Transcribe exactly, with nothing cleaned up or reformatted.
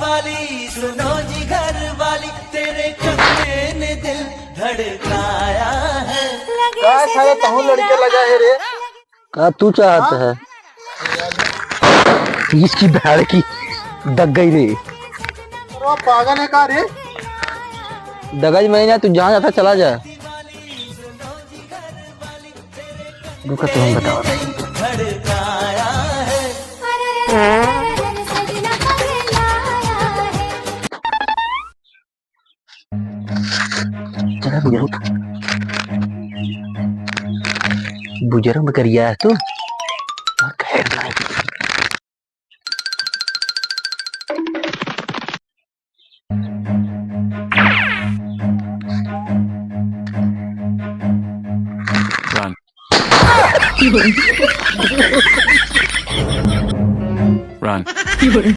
वाली, सुनो जी घर वाली, तेरे चक्कर ने दिल धड़काया है। का साला तहूँ लड़के लगा है रे? का तू चाहत है? इसकी बहड़ की दग गई रे। अरे पागल है का रे? दगाई मैं ना, तू जहाँ जाता चला जा। रुका, तो हम बताओ। चला बुजुर्ग, बुजुर्ग में करिया है तू। और खैर नहीं। Run. Run.